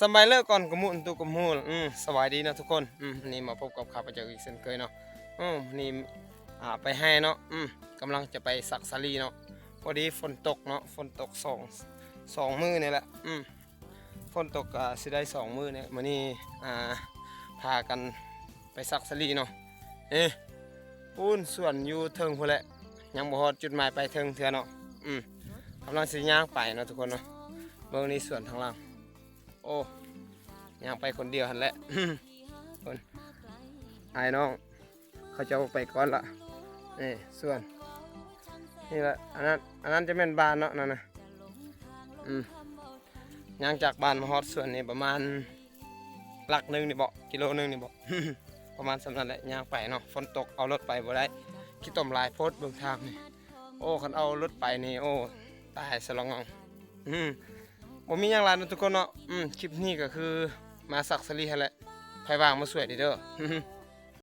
ສະບາຍເລີກກ່ອນກະມຸນຕຸກະມຸນ. ອືມ ສະບາຍດີເນາະທຸກຄົນ. ອືມ ວັນນີ້ມາພົບກັບຂ້າພະເຈົ້າອີກເຊັ່ນເຄີຍເນາະ. ອືມ ວັນນີ້ ອ່າ ໄປໄຮ່ເນາະ. ອືມ ກຳລັງຈະໄປສັກສາລີເນາະ. ພໍດີຝົນຕົກເນາະ, ຝົນຕົກສອງ ສອງມື້ນີ້ແຫຼະ. ອືມ ຝົນຕົກກະຊິໄດ້ສອງມື້ນີ້. ມື້ນີ້ ອ່າ ພາກັນໄປສັກສາລີເນາະ. ເອີ ປູ້ນສວນຢູ່ເທິງພຸ້ນແຫຼະ, ຍັງບໍ່ຮອດຈຸດໝາຍປາຍເທິງເທື່ອເນາະ. ອືມ ກຳລັງຊິຍ່າງໄປເນາະທຸກຄົນເນາະ. ເບິ່ງນີ້ສວນທາງຫຼັງ. ໂອ້ ຍ່າງໄປຄົນດຽວຫັ້ນແຫຼະ. ພຸ້ນ ອ້າຍນ້ອງເຂົາເຈົ້າໄປກ່ອນລະ. ນີ້ສວນ ນີ້ລະ ອັນນັ້ນ ອັນນັ້ນຈະແມ່ນບ້ານເນາະ ນັ້ນນະ. ອືມ ຍ່າງຈາກບ້ານມາຮອດສວນນີ້ປະມານຫຼັກໜຶ່ງນີ້ເບາະ ກິໂລໜຶ່ງນີ້ເບາະ ປະມານສ່ຳນັ້ນແຫຼະ. ຍ່າງໄປເນາະ, ຝົນຕົກເອົາລົດໄປບໍ່ໄດ້, ຂີ້ຕົມຫຼາຍໂພດເບິ່ງທາງນີ້. ໂອ້ ຄັນເອົາລົດໄປນີ້ ໂອ້ ຕາຍສະລະງອງ. ອືມ ບໍ່ມີຫຍັງຫຼາຍເນາະທຸກຄົນເນາະ. ອືມ ຄລິບນີ້ກະຄືມາສັກສາລີຫັ້ນແຫຼະ, ໃຜວ່າງມາຊ່ວຍເດີ.